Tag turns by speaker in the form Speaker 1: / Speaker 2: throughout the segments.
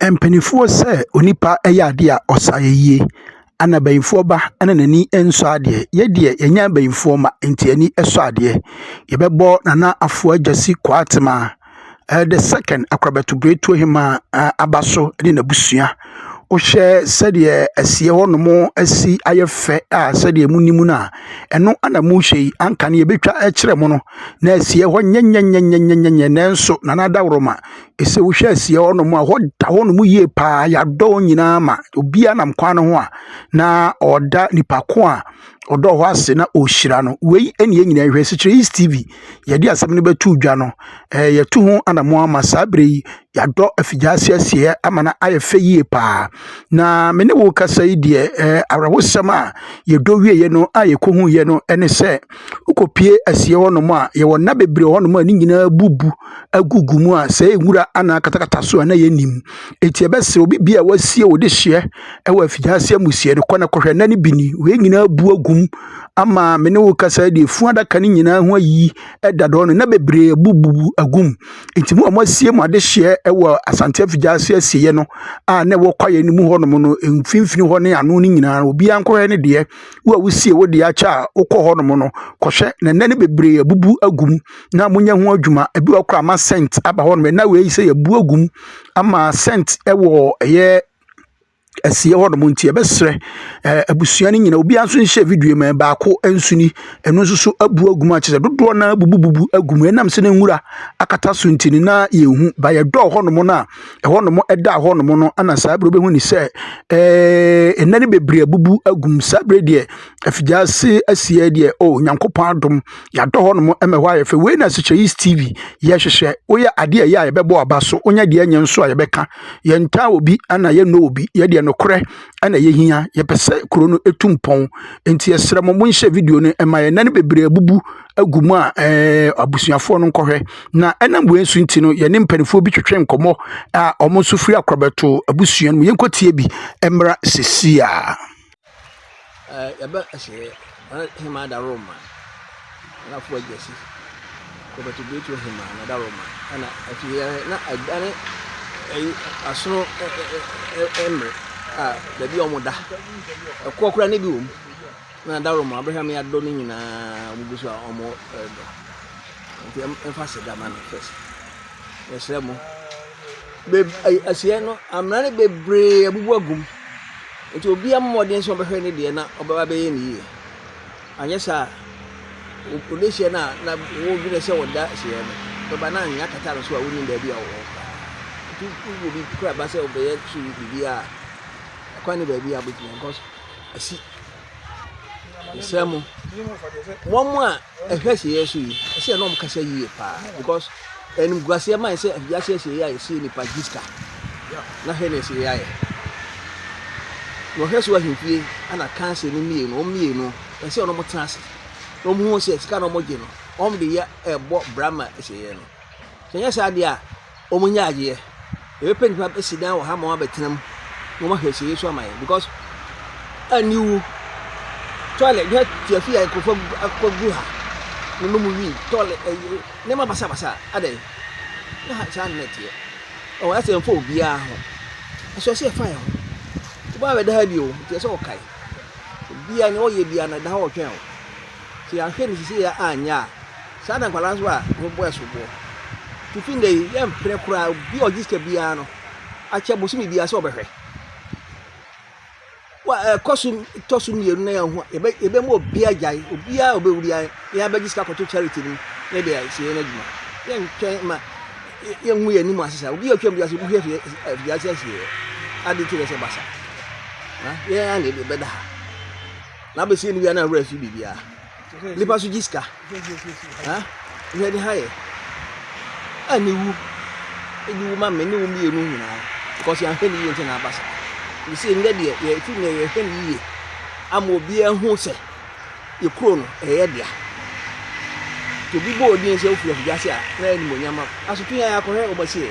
Speaker 1: Mpanimfoɔ sɛ onipa yɛ adeɛ a ɔsa yɛ yie, ɛna abayifoɔ ba na n'ani nsɔ adeɛ. Yɛn deɛ, yɛnyɛ abayifoɔ mma nti yɛn ani sɔ adeɛ. Yɛbɛbɔ Nana Afoa Gyasi Kwarteng the second Akorabɛto Beretohemaa aba so ne n'abusua. Wohwɛ sɛdeɛ asieɛ hɔnom asi ayɛ fɛ a sɛdeɛ monim no a, ɛno na mohwɛ yi. Anka no yɛbɛtwa kyerɛ mo no, na asieɛ hɔ nyɛnyɛnyɛnyɛnyɛ nanso Nana Adaworoma Sɛ wohwɛ asieɛ hɔnom a, ɛhɔ da hɔnom yie pa ara. Yɛadɔ hɔ nyinaa ma obiara nam kwan no ho a, na ɔreda nipa ko a ɔdɔɔ hɔ ase na ɔrehyira no. Wei ne yɛn nyinaa rehwɛ. Sekyere East TV, yɛde asɛm no bɛto dwa no, yɛatu ho anammɔn ama saa berɛ yi, yɛadɔ Afigyaase asieɛ ama no ayɛ fɛ yie pa ara. Na me ne wo rekasa yi deɛ, awerɛhosɛm a yɛdɔ wieeɛ no a yɛkɔhuiɛ no ne sɛ, wokɔpue asieɛ hɔnom a, yɛwɔ nna bebree wɔ hɔnom a ne nyinaa abubu agugu mu a sɛ nwura anaa akatakata so a na yɛnnim. Enti yɛbɛsrɛ obi bi a wasie wo dehyeɛ wɔ afiase amusiɛ no, kɔ na kɔhwɛ nna no bi ni. Wei nyinaa abu agu mu ama me ne wo kasa yi deɛ funu adaka no nyinaa ho ayiyi da dɔɔ no, nna bebree abububu agu mu. Enti mo a moasie mo adehyeɛ wɔ Asante Afigyase asieɛ no a na ɛwɔ kwaeɛ no mu hɔnom no, mfimfini hɔ ne ano no nyinaa, obiara nkɔhwɛ ne deɛ. Wo a wosie wo deɛ akyɛ a wokɔ hɔnom no, kɔhwɛ na nna no bebree abubu agu mu. Na monyɛ ho adwuma. Ebi wɔ hɔ koraa ama scent aba hɔnom. Ɛna wei sɛ yɛabu agu mu ama scent wɔ ɛyɛ asie hɔnom nti yɛbɛsrɛ ɛɛ abusua no nyinaa obiara nso nhyɛ video ma baako nso ni ɛno nso so abu agu mu a kyerɛ sɛ dodoɔ no ara abubububu agu mu ɛnam sɛ ne nwura akata so nti no na yɛnhu ba yɛdɔɔ hɔnom no a ɛhɔnom ɛda hɔnom no ana saa berɛ wobɛhu ne sɛ ɛɛ nna no bebree abubu agu mu saa berɛ deɛ afigyase asie deɛ o Nyankopɔn adom Yɛadɔ hɔnom ma ɛhɔ ayɛ fɛ. Wei na Sekyere East TV yɛhwehwɛ. Woyɛ adeɛ a ɛyɛ a yɛbɛbɔ aba so. Wonyɛ deɛ ɛnyɛ nso a yɛbɛka. Yɛntaa obi ɛna yɛnnɔ obi. Yɛ deɛ nokorɛ ɛna yɛhia. Yɛpɛ sɛ kuro no ɛtu mpɔn. Nti yɛsrɛ mo monhyɛ video no ɛma yɛn. Nna no bebree abubu agu mu a ɛɛ abusuafoɔ no nkɔhwɛ. Na ɛnam wei nso nti no yɛne mpanimfoɔ bi twetwe nkɔmmɔ a wɔn nso firi Akorabɛto abusua no mu. Yɛnkɔtie bi mmra seesei ara.
Speaker 2: Yɛbɛ ɛhyɛ ɔne hemaa da Roma na afo agyasi kɔbɛto beetu hemaa na da Roma ɛna afi yɛ na ɛdane ɛyi asono ɛmere a baabi a wɔn da ɛkoɔ koraa ne bi wɔ mu na da Roma abɛhwɛ me adɔ ne nyinaa wɔn gu so a wɔn ɛdɔ nti ɛmfa seda ma no first yɛsrɛ mo be ɛsiɛ no amena no bebree abubu agum. Nti obiara mmɔ mmɔden sɛ ɔbɛhwɛ ne deɛ na ɔbɛba abɛyɛ no yie. Anyɛ saa a, odehyeɛ no a na wodwene sɛ ɔda hyeɛ no bɛba na anwea kata no so a wonnim baabi a ɔwɔ koraa. Nti wowɔ bi koraa ba sɛ ɔbɛyɛ so biribi a, ɛkwan ne baabi a wobɛtumi because asi. Mesrɛ mo, wɔn a ɛhwɛ asieeɛ so yi, ɛsɛ yɛne wɔn kasa yie paa because animguaseɛ ma yɛ sɛ afiase asieeɛ a yɛsie nipa gye sika na hwɛ ne asieeɛ ayɛ. Na ɔhwɛ so ahemfie ana kanse no mmienu, wɔn mmienu, ɛsɛ wɔn tena ase na wɔn hu sɛ sika na wɔn gye no, wɔn de yɛ ɛbɔ bra ma asieeɛ no. Sɛ nyɛ saa deɛ a, wɔn nyɛ agyeɛ. Yɛbɛpɛ nnipa bɛsi dan wɔ ha ma wɔabɛtena mu na wɔahwɛ asieeɛ so ama yɛn because aniwu toilet hwɛ tiafi a nkurɔfoɔ akɔgu ha na nom wii toilet ɛyi nneɛma basabasa adɛn na ha saa na ɛteɛ ɔwɔ asɛ mfa obiara ho ɛsɛ sɛ yɛfa yɛn ho wobaa bɛda ha bi o nti ɛsɛ ɔkae obiara nea ɔyɛ biara na ɛda hɔ ɔtwɛn o sɛ yɛahwɛ no sisi yɛ anyɛ a Saa na nkwadaa nso a wɔbɔ ɛsoboɔ. Nti fi nnɛ yi, yɛmpere koraa, obi a ɔgye sika biara no, akyɛ bosome biara sɛ ɔbɛhwɛ. Wa ɛkɔ so tɔ so mmienu na yɛn ho yɛbɛ yɛbɛma obi agyae, obiara a ɔbɛwu biara yɛn abɛgye sika akɔto charity no mu na yɛde asie yɛn adwuma. Yɛntwɛn ma yɛnhu yɛn anim ase saa. Obi a ɔtwam biara sɛ obi hwɛ afiase asie yɛ. Ade nti na ɛsɛ basa. Na yɛn a na yɛbɛda ha. Na abɛsie no biara na awura fi biribiara. Nipa so gye sika. Ha? Hwɛ ne ha yɛ. A ne wu. Ebi wu ma me ne wo mmienu nyinaa. Because yɛanhwɛ ne yie nti na aba saa. Me se nnɛ deɛ yɛfi nnɛ yɛhwɛ ne yie ama obiara hu sɛ yɛ kuro no ɛyɛ dea. Nti obi bɔ odin sɛ ofiri afidie ase a na animuonyam a asotwe yɛn akɔhwɛ wɔn asi yɛ.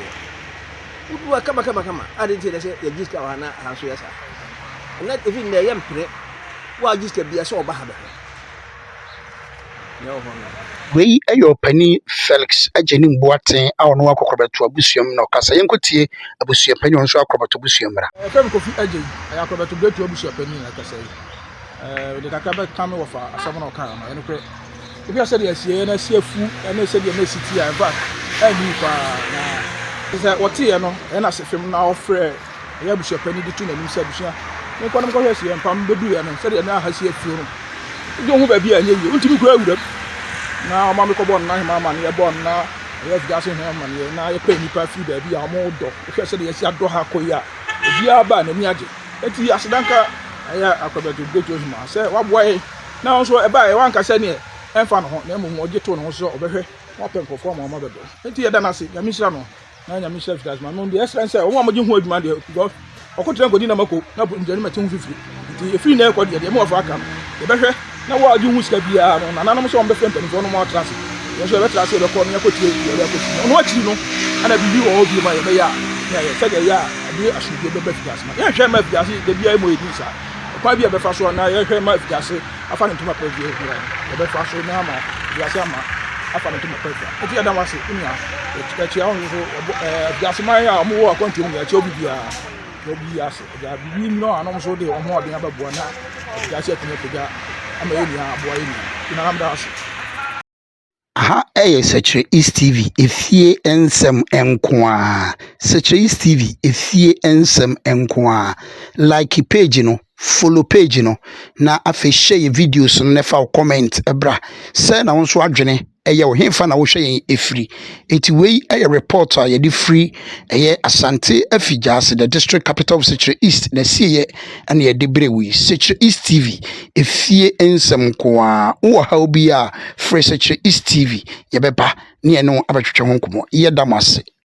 Speaker 2: Wodu a kama kama kama ade nti na sɛ yɛgye sika wɔ ha na ha nso yɛ saa. Ɛnɛ efi nnɛ yɛ mpene. Wo a gye sika bia sɛ ɔba ha bɛhwɛ. Nea ɛwɔ hɔ no.
Speaker 1: Wei yɛ ɔpanin Felix Agyenim Boateng a ɔno Akɔkrɔbɛto abusua mu na ɔkasa. Yɛnkɔtie abusuapanin a ɔno nso Akɔkrɔbɛto abusua mmra.
Speaker 3: Yɛfrɛ me Kofi Agyei, ɛyɛ Akɔkrɔbɛto Bretuo abusuapanin na ɛkasa yi. Mede kakra bɛka me wɔfa asɛm na ɔkaa no, ɛyɛ nokorɛ. Wohwɛ sɛdeɛ asieeɛ no asi afu ne sɛdeɛ na ɛsi te a, in fact, ɛnni paa. Na sɛ wɔteeɛ no, ɛyɛ no ase fem na ɔfrɛ ɛyɛ abusuapanin de to n'anim sɛ abusua, menkɔ na mekɔhwɛ asieeɛ mpa mebɛduiɛ no, sɛdeɛ na aha si afuo no, wogye wo ho baabi a ɛnyɛ yie, wontumi kura wuram. Na ɔma mekɔbɔɔ no n'ahema amanneɛ, bɔɔ no na ɛyɛ afiase ho amanneɛ, na yɛpɛ nnipa firi baabi a wɔdɔ. Wohwɛ sɛdeɛ yɛasi adɔ ha kɔ yi a, obiara ba a n'ani agye. Enti aseda nka ɛyɛ Akwabɛto Great Ohima sɛ waboa yɛn. Na nso ɛbaeɛ wanka sɛ neɛ ɛmfa ne ho, na mmom ɔgye too ne ho so sɛ ɔbɛhwɛ na wapɛ nkurɔfoɔ ama wɔn abɛdɔ. Enti yɛda no ase, Nyame nhyira no. Na Nyame nhyira fitas ma no deɛ ɛsrɛ sɛ wɔn a wɔgye ho adwuma deɛ because ɔkɔtena nkɔdi nam ako na ngyani mɛte ho fifiri nti ɛfiri nnɛ ɛkɔ deɛ deɛ mewɔfa aka no yɛbɛhwɛ na wo a wogye ho sika biara no nananom sɛ wɔbɛfrɛ mpanimfoɔ no ma wɔatra ase yɛn nso yɛbɛtra ase yɛbɛkɔ no yɛkɔtie deɛ yɛbɛkɔsi ɔno akyiri no ana biribi wɔ hɔ bio ma yɛbɛyɛ a ne ayɛ sɛdeɛ ɛyɛ a ɛde asomdwoeɛ bɛba fitas ma yɛnhwɛ ma fitas da biara mu yɛdi saa kwan bi a yɛbɛfa so na yɛhwɛ ma fitas afa ne ntoma pa fie biara no, yɛbɛfa so na ama wiase ama afa ne ntoma pa fie. Eti yɛda mo ase, nua. Yɛkyia wɔn nso, wiase man a wɔwɔ akwantuo mu, yɛkyia obi biara. Obi ase. Ɛgya biribi nnɔ a wɔn nso de wɔn ho ɔden abɛboa na wiase atumi apagya ama yɛn nyinaa aboa yɛn nyinaa. Nti na meda ase.
Speaker 1: Aha yɛ Sekyere East TV, efie nsɛm nko ara. Sekyere East TV, efie nsɛm nko ara. Like page no, follow page no, na afei share yɛ videos no na fa wo comment bra. Sɛ na wo nso adwene ɛyɛ wo hefa na wohwɛ yɛn ɛfiri. Enti wei yɛ report a yɛde firi ɛyɛ Asante Afigyaase, the district capital of Sekyere East, na asieɛ ɛna yɛde brɛ wo yi. Sekyere East TV, efie nsɛm nko ara. Wowɔ haw bi a, frɛ Sekyere East TV, yɛbɛba ne yɛne wo abɛtwetwe ho nkɔmmɔ. Yɛda mo ase.